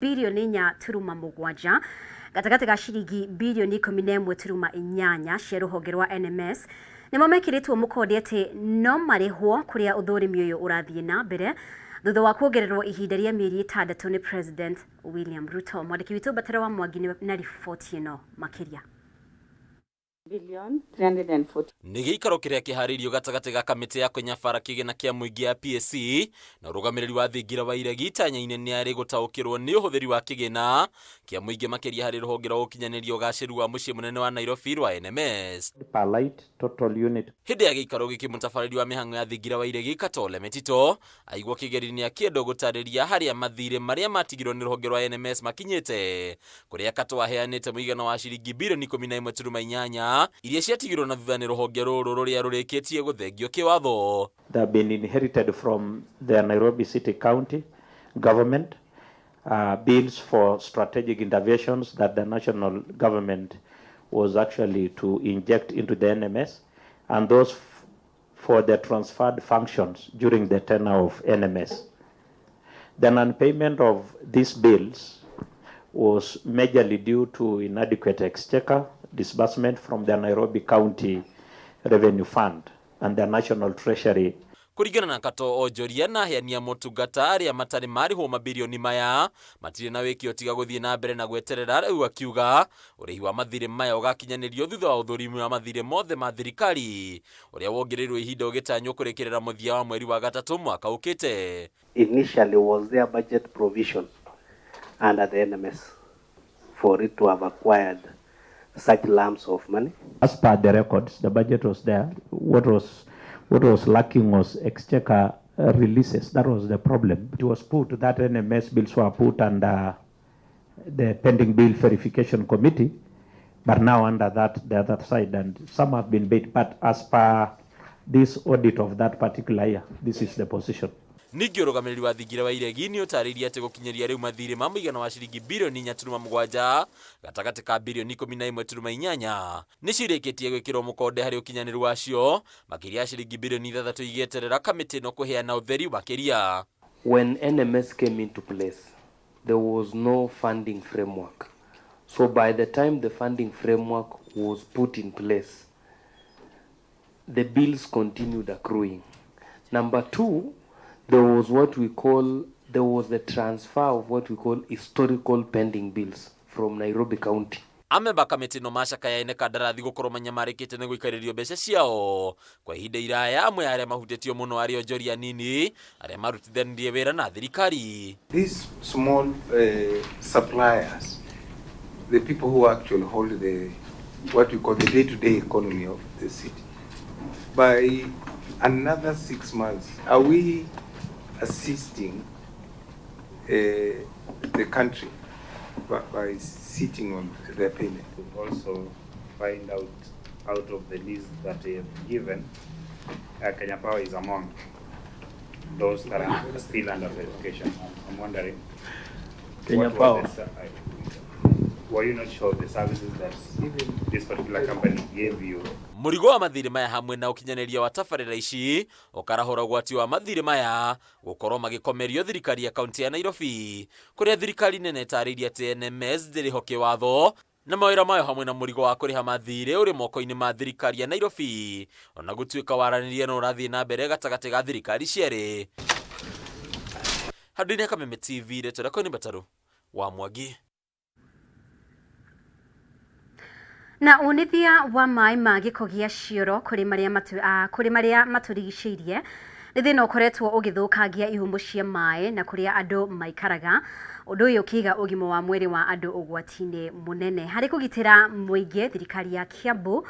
Birioni 4.7 gatagatĩ ga ciringi birioni 11.8 cia rũhonge rwa NMS nĩmo mekĩrĩtwo mũkonde atĩ no marĩhwo kũrĩa ũthũrimi ũyũ ũrathiĩ na mbere thutha wa kuongererwo ihinda rĩa mĩeri ĩtandatũ nĩ President William Ruto. Mwandĩki witũ Mbatara wa Mwangi na riboti ĩno makĩria. Billion 340. Nĩ gĩikaro kĩrĩa kĩharĩirio gatagatĩ ga kamĩtĩ ya kũnyabara kĩgĩna kĩa mũingĩ ya PAC na ũrũgamĩrĩri wa thingira wa iregi itanya inene arĩ gũtaũkĩrwo nĩ ũhũthĩri wa kĩgĩna kĩa mũingĩ makĩria harĩ rũhonge rwa gũkinyanĩria ũgacĩru wa mũciĩ mũnene wa Nairobi rwa NMS. Per light total unit. Hĩndĩ ya gĩikaro gĩkĩ mũtabarĩri wa mĩhang'o ya thingira wa iregi Katole Metito Aigua Kĩgeri nĩ akĩenda gũtarĩria harĩa mathirĩ marĩa matigirwo nĩ rũhonge rwa NMS makinyĩte, kũrĩa Katoo aheanĩte mũigana wa ciringi birioni 11.8 iria ciatigirwo na thutha nĩ rũhonge rũrũ rũrĩa rũrĩkĩtie gũthengio kĩwatho. They have been inherited from the Nairobi City County government, bills for strategic interventions that the national government was actually to inject into the NMS, and those for the transferred functions during the tenure of NMS. The non-payment of these bills was majorly due to inadequate exchequer disbursement from the Nairobi County Revenue Fund and the National Treasury. Kũringana na Katoo, onjoria na aheani a motungata arĩa matarĩ marĩhwo mabirioni maya matirĩ na wĩki o tiga gũthiĩ na mbere na gweterera rĩu akiuga ũrĩhi wa mathirĩ maya ũgakinyanĩrio thutha wa ũthũrimi wa mathirĩ mothe ma thirikari ũrĩa wongereirwo ihinda ũgĩtanywo kũrĩkĩrĩra mũthia wa mweri wa gatatũ mwaka ũkĩte. Initially was there budget provision under the NMS for it to have acquired such lumps of money? As per the records, the budget was there. What was, what was lacking was exchequer releases. That was the problem. It was put that NMS bills were put under the pending bill verification committee, but now under that, the other side, and some have been paid. But as per this audit of that particular year, this is the position. Ningĩ ũrũgamĩrĩri wa thingira wa iregi nĩ ũtarĩirie atĩ gũkinyĩria rĩu mathirĩ ma mũigana wa ciringi birioni 4.7 gatagatĩ ka birioni 11.8 nĩ cirĩkĩtie gwĩkĩrwo mũkonde harĩ ũkinyanĩru wacio makĩria ya ciringi birioni 6 igĩeterera kamĩtĩ ĩno kũheana ũtheri makĩria. When NMS came into place, there was no funding framework. So by the time the funding framework was put in place, the bills continued accruing. Number two, there was what we call, there was the transfer of what we call historical pending bills from Nairobi County. Amemba a kamĩtĩ ĩno macakaya ene kandarathi gũkorwo manyamarĩkĩte nĩ gũikarĩrio mbeca ciao kwa ihinda iraya, amwe a arĩa mahutĩtio mũno arĩ onjoria anini arĩa marutithanirie wĩra na thirikari. These small suppliers, the people who actually hold the what we call the day-to-day economy of the city, by another 6 months, are we assisting the country by sitting on their payment? We also find out of the list that they have given, Kenya Power is among those that are still under verification. I'm wondering, Kenya what were Power. were you not sure of the services that this particular company gave you? Mũrigo wa mathirĩ maya hamwe na ũkinyanĩria wa tabarĩra ici ũkarahũra ũgwati wa mathirĩ maya gũkorwo magĩkomerio thirikari ya kaunti ya Nairobi kũrĩa thirikari nene ĩtarĩirie atĩ NMS ndĩrĩ ho kĩwatho na mawĩra mayo hamwe na mũrigo wa kũrĩha mathirĩ ũrĩ moko-inĩ ma thirikari ya Nairobi ona gũtuĩka waranĩria no ũrathiĩ na mbere gatagatĩ ga thirikari cierĩ. Handũ-inĩ ha Kameme TV, rĩtwa rĩakwa nĩ Mbataru wa Mwangi. Na unithia wa maĩ ma gĩko gĩa cioro kũrĩ marĩa matu, kũrĩ marĩa matũrigicĩirie nĩ thĩna ũkoretwo ũgĩthũkangia ihumo cia maĩ na kũrĩa andũ maikaraga, ũndũ ũyũ ũkĩiga ũgima wa mwĩrĩ wa andũ ũgwati-inĩ mũnene. Harĩ kũgitĩra mũingĩ, thirikari ya Kiambu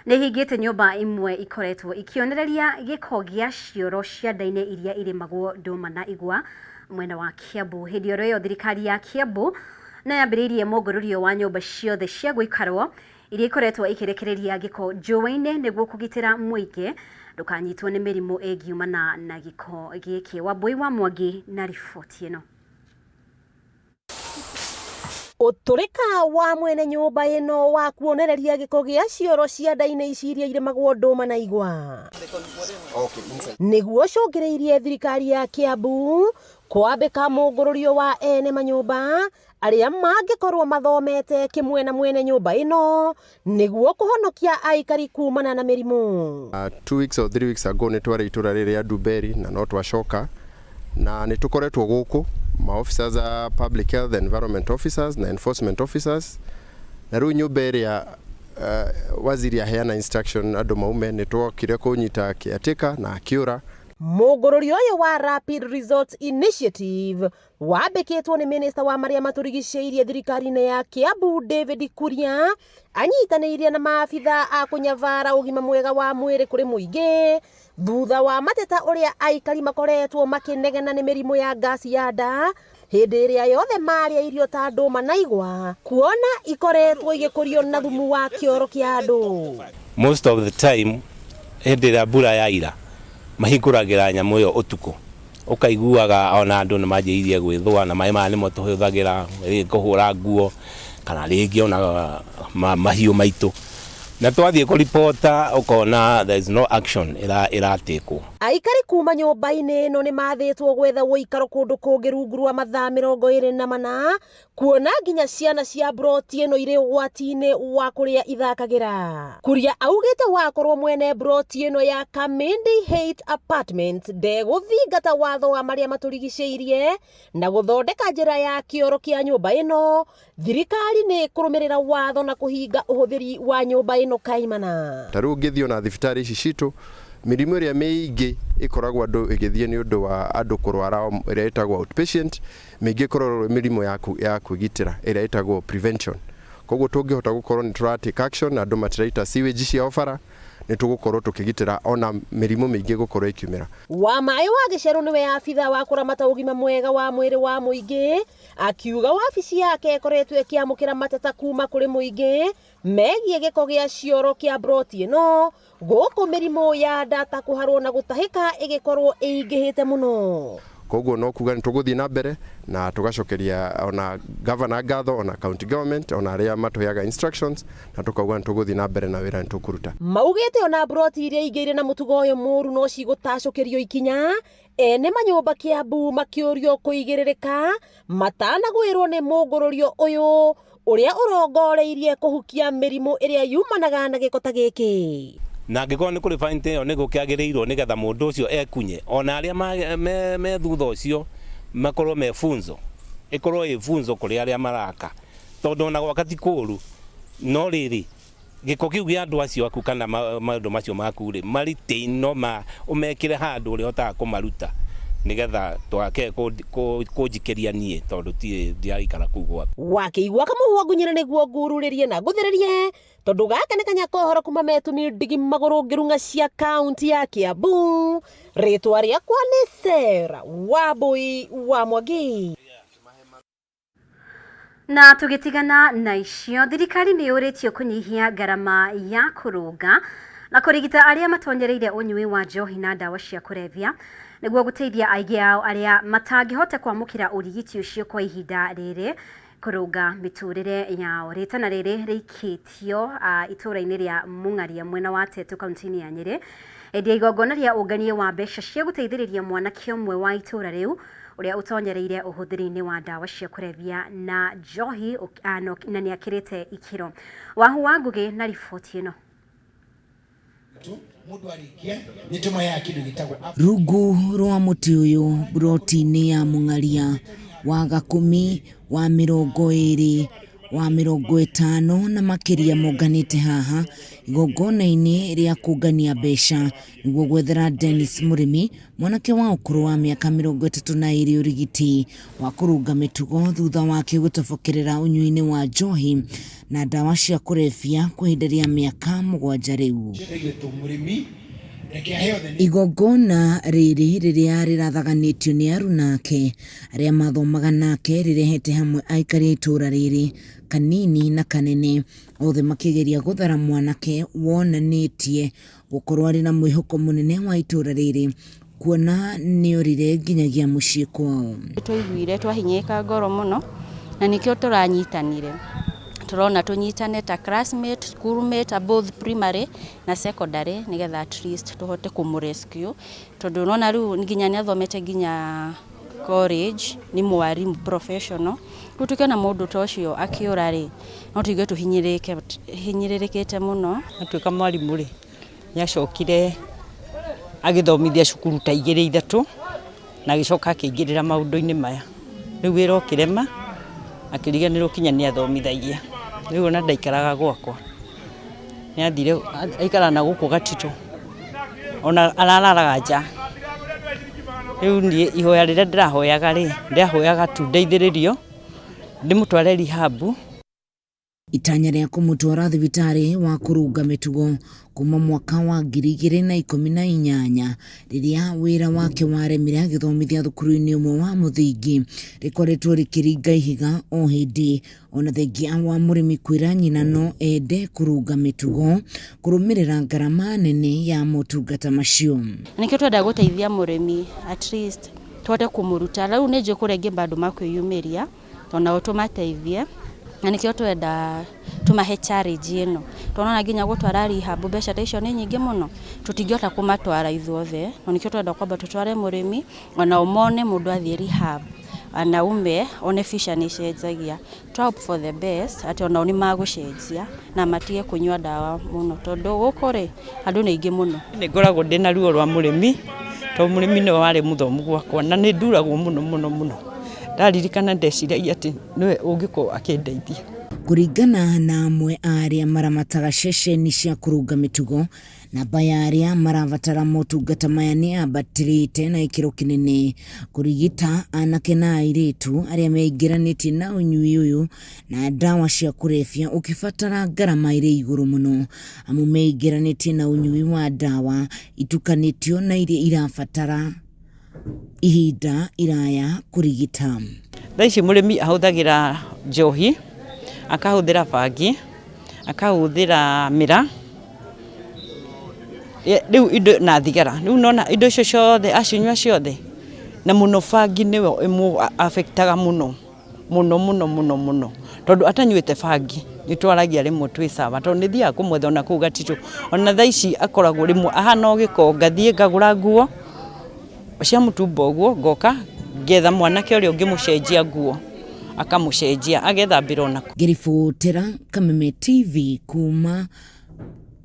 nĩ ĩhingĩte nyũmba imwe ikoretwo ikĩonereria gĩko gĩa cioro cianda-inĩ iria irĩmagwo ndũma na igwa mwena wa Kiambu. Hĩndĩ oro ĩyo thirikari ya Kiambu no yambĩrĩirie mũngũrũrio wa nyũmba ciothe cia gũikarwo iria ikoretwo ikĩrekereria gĩko njũĩ-inĩ nĩguo kũgitĩra mũingĩ ndũkanyitwo nĩ mĩrimũ ĩngiumana na gĩko gĩkĩ. Wambui wa Mwangi na riboti ĩno. Ũtũrĩka wa mwene nyũmba ĩno wa kuonereria gĩko gĩa cioro cianda-inĩ ici iria irĩmagwo ndũma na igwa. Nĩguo ũcũngĩrĩirie thirikari ya Kiambu kwambĩka mũngũrũrio wa ene manyũmba arĩa mangĩkorwo mathomete kĩmwe na mwene nyũmba ĩno nĩguo kũhonokia aikari kumana na mĩrimũ. 2 weeks or 3 weeks ago nĩ twarĩ itũra rĩrĩ rĩa Ndumberi na no twacoka na nĩ tũkoretwo gũkũ ma officers a public health, environment officers na enforcement officers. Na rĩu nyũmba ĩrĩa waziri aheana instruction andũ maume, nĩ twokire kũnyita caretaker na akĩũra. Mũngũrũrio ũyũ wa Rapid Results Initiative wambĩkĩtwo nĩ minista wa marĩa matũrigicĩirie thirikari-inĩ ya Kiambu David Kuria anyitanĩire na maabitha a kũnyabara ũgima mwega wa mwĩrĩ kũrĩ mũingĩ thutha wa mateta ũrĩa aikari makoretwo makĩnegena nĩ mĩrimũ ya ngasi ya nda hĩndĩ ĩrĩa yothe marĩa irio ta ndũma na igwa, kuona ikoretwo igĩkũrio na thumu wa kĩoro kĩa andũ. Most of the time hĩndĩ ĩrĩa mbura yaira mahingũragĩra nyamũ ĩyo ũtukũ, ũkaiguaga ona andũ nĩ manjĩrĩirie gwĩthũa na maĩ maya nĩmo tũhũthagĩra rĩngĩ kũhũra nguo kana rĩngĩ ona mahiũ maitũ, na twathiĩ kũripota ũkona there is no action ĩratĩkwo. Aikari kuma nyũmba-inĩ ĩno nĩ mathĩtwo gwetha ũikaro kũndũ kũngĩ rungu rwa mathaa 24, kuona nginya ciana cia mburoti ĩno irĩ ũgwati-inĩ wa kũrĩa ithakagĩra. Kuria augĩte wakorwo mwene mburoti ĩno ya Kamindi Height Apartment ndegũthingata watho wa marĩa matũrigicĩirie na gũthondeka njĩra ya kĩoro kĩa nyũmba ĩno, thirikari nĩ ĩkũrũmĩrĩra watho na kũhinga ũhũthĩri wa nyũmba ĩno kaimana. Ta rĩu ũngĩthiĩ ona thibitarĩ ici citũ, mĩrimũ ĩrĩa mĩingĩ ĩkoragwo andũ ĩgĩthiĩ nĩ ũndũ wa andũ kũrwara ĩrĩa ĩtagwo outpatient, mĩingĩ ĩkoragwo mĩrimũ ya kwĩgitĩra ĩrĩa ĩtagwo prevention. Koguo tũngĩhota gũkorwo nĩ tũra take action na andũ matiraita sewage ciao bara, nĩ tũgũkorwo tũkĩgitĩra ona mĩrimũ mĩingĩ gũkorwo ĩkiumĩra. Wa maĩ wa gĩcerũ nĩwe abitha wa kũramata ũgima mwega wa mwĩrĩ wa mũingĩ akiuga wabici yake ĩkoretwo ĩkĩamũkĩra mateta kuma kũrĩ mũingĩ megiĩ gĩko gĩa cioro kĩa mburoti ĩno, gũkũ mĩrimũ ya nda ta kũharwo na gũtahĩka ĩgĩkorwo ĩingĩhĩte mũno. Koguo no kuga nĩ tũgũthiĩ na mbere na tũgacokeria ona governor ngatho, ona county government, ona arĩa matũheaga instructions, na tũkauga nĩ tũgũthiĩ na mbere na wĩra nĩ tũkũruta. Maugĩte ona mburoti iria ingĩ irĩ na mũtugo ũyũ mũru no cigũtacũkĩrio ikinya, ene manyũmba Kiambu makĩũrio kũigĩrĩrĩka matanagwĩrwo nĩ mũngũrũrio ũyũ ũrĩa ũrongoreirie kũhukia mĩrimũ ĩrĩa yumanaga na gĩko ta gĩkĩ. Na angĩkorwo nĩ kũrĩ fine ĩyo nĩ gũkĩagĩrĩirwo nĩgetha mũndũ ũcio ekunye, ona arĩa me thutha ũcio makorwo me funzo, ĩkorwo ĩ funzo kũrĩ arĩa maraka, tondũ ona gwaka ti kũũru, no rĩrĩ gĩko kĩu gĩa andũ acio aku kana maũndũ macio maku rĩ maritain, no ma ũmekĩre handũ ũrĩhotaga kũmaruta nĩgetha twake kũnjikĩria niĩ tondũ ti ndiraikara kũu gwaku. Wakĩigua kamũhwa ngunyĩre nĩguo ngururĩrie na ngũthĩrĩrie, tondũ gaka nĩ kanya kohoro kuma metumi ndigi magũrũ ngĩrung'a cia kaunti ya Kiambu. Rĩtwa rĩakwa nĩ Sarah Wambui wa Mwangi. Na tũgĩtigana na icio, thirikari nĩ yũrĩtio kũnyihia ngarama ya kũrũnga na kũrigita arĩa matonyereire ũnyui wa njohi na ndawa cia kũrebia nĩguo gũteithia aingĩ ao arĩa matangĩhota kwamũkĩra ũrigiti ũcio kwa ihinda rĩrĩ kũrũnga mĩtũrĩre yao. Rĩtana rĩrĩ rĩikĩtio itũũra-inĩ rĩa Mũng'aria mwena wa Tetu kaunti-inĩ ya Nyĩrĩ hĩndĩ ya igongona rĩa ũngania wa mbeca cia gũteithĩrĩria mwanake ũmwe wa itũũra rĩu ũrĩa ũtonyereire ũhũthĩri-inĩ wa ndawa cia kũrebia na njohi na nĩ akĩrĩte ikĩro. Wahu wa Ngũgĩ na riboti ĩno. Rungu rwa mũtĩ ũyũ mburoti-inĩ ya Mũng'aria wa Gakũmi wa 20 wa 50 na makĩria monganĩte haha igongona-inĩ rĩa kũngania mbeca nĩguo gwethera Dennis Mũrĩmi, mwanake wa ũkũrũ wa mĩaka 32, ũrigiti wa kũrũnga mĩtugo thutha wake gũtobokerera ũnyui-inĩ wa njohi na ndawa cia kũrebia kwa ihinda rĩa mĩaka 7 rĩu. Igongona rĩrĩ rĩrĩa rĩrathaganĩtio nĩ aruna ake arĩa mathomaga nake rĩrehete hamwe aikari a itũũra rĩrĩ kanini na kanene, othe makĩgeria gũthara mwanake wonanĩtie gũkorwo arĩ na mwĩhoko mũnene wa itũũra rĩrĩ, kuona nĩorire nginyagia mũciĩ kwao. Twaiguire twahinyĩka ngoro mũno na nĩkĩo tũranyitanire. Tũrona tũnyitane ta classmate, schoolmate, both primary na secondary, nĩgetha at least tũhote kũmũ-rescue, tondũ nona rĩu nginya nĩ athomete nginya college, nĩ mwarimũ professional. Rĩu tũkĩona mũndũ ta ũcio akĩũra rĩ, no tũigue tũhinyĩrĩrĩkĩte mũno. Atuĩka mwarimũ rĩ, nĩ acokire agĩthomithia cukuru ta igĩrĩ ithatũ, na agĩcoka akĩingĩrĩra maũndũ-inĩ maya. Rĩu wĩra ũkĩrema, akĩriganĩrwo kinya nĩ athomithagia. Rĩu ona ndaikaraga gwakwa, nĩ athire aikaraga na gũkũ Gatitũ, ona arararaga nja. Rĩu niĩ ihoya rĩrĩa ndĩrahoyaga rĩ, ndĩrahoyaga tu ndeithĩrĩrio, ndĩmũtware rehab. Itanya rĩa kũmũtwara thibitarĩ wa kũrũnga mĩtugo kuma mwaka wa 2018 rĩrĩa wĩra wake waremire agĩthomithia thukuru-inĩ ũmwe wa mũthingi rĩkoretwo rĩkĩringa ihiga o hĩndĩ, ona thengia wa mũrĩmi kwĩra nyina no ende kũrũnga mĩtugo kũrũmĩrĩra ngarama nene ya motungata macio. Nĩkĩo twenda gũteithia mũrĩmi, at least tũhote kũmũruta. Rĩu nĩ njũĩ kũrĩ aingĩ bado makwĩyumĩria onao tũmateithie, na nĩkĩo twenda tũmahe challenge ĩno, tondũ nginya gũtwara rehab mbeca ta icio nĩ nyingĩ mũno, tũtingĩhota kũmatwara ithuothe, na nĩkĩo twenda kwamba tũtware mũrĩmi onao mone mũndũ athiĩ rehab anaume one future nĩ ĩcenjagia. Tũ hope for the best atĩ onao nĩ magũcenjia na matige kũnyua ndawa mũno, tondũ gũkũ rĩ andũ nĩ aingĩ mũno. Nĩ ngoragwo ndĩna ruo rwa mũrĩmi, tondũ mũrĩmi nĩwe warĩ mũthomu gwakwa, na nĩ nduragwo mũno mũno mũno. Ndaririkana ndeciragia atĩ nĩwe ũngĩkorwo akĩndeithia. Kũringana na amwe a arĩa maramataga ceceni cia kũrũnga mĩtugo, namba ya arĩa marabatara motungata maya nĩ yambatĩrĩte na gĩkĩro kĩnene. Kũrigita anake na airĩtu arĩa meingĩranĩtie na ũnyui ũyũ na ndawa cia kũrebia ũkĩbatara ngarama ĩrĩ igũrũ mũno, amu meingĩranĩtie na ũnyui wa ndawa itukanĩtio na iria irabatara ihinda iraya kũrigita. Thaa ici mũrĩmi ahũthagĩra njohi, akahũthĩra bangi, akahũthĩra mĩraa, rĩu indo na thigara. Rĩu nona indo icio ciothe acinyua ciothe, na mũno bangi nĩyo ĩmũ affectaga mũno mũno mũno mũno mũno, tondũ atanyuĩte bangi nĩ twaragia rĩmwe twĩ sawa, tondũ nĩ thiaga kũmwetha ona kũu Gatitũ. Ona thaa ici akoragwo rĩmwe ahana o gĩko, ngathiĩ ngagũra nguo cia mũtumba ũguo, ngoka ngetha mwanake ũrĩa ũngĩmũcenjia nguo, akamũcenjia agethambĩra onako. Ngĩribotera Kameme TV kuma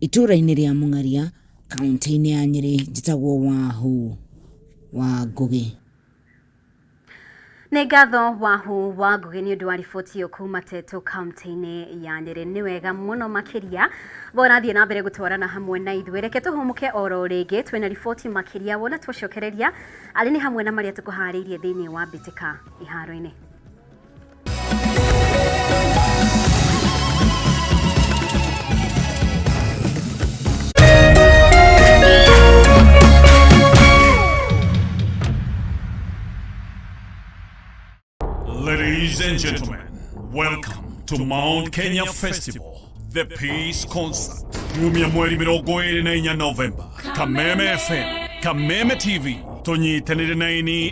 itũũra-inĩ rĩa Mũng'aria, kaunti-inĩ ya Nyĩrĩ, njĩtagwo Wahu wa Ngũgĩ. Nĩ ngatho Wahu wa Ngũgĩ nĩ ũndũ wa riboti ĩyo kuma Tetu kaunti-inĩ ya Nyĩrĩ. Nĩ wega mũno makĩria ũrathiĩ na mbere gũtwarana hamwe na ithuĩ. Reke tũhũmũke oro rĩngĩ, twĩna riboti makĩria wona twacokereria arĩ nĩ hamwe na marĩa tũkũharĩirie thĩinĩ wa mbĩtĩka iharo-inĩ. Ladies and gentlemen, welcome to Mount Kenya Festival, the Peace Concert. Kiumia mweri 24 November, Kameme FM, Kameme TV, tũnyitanĩre na ini.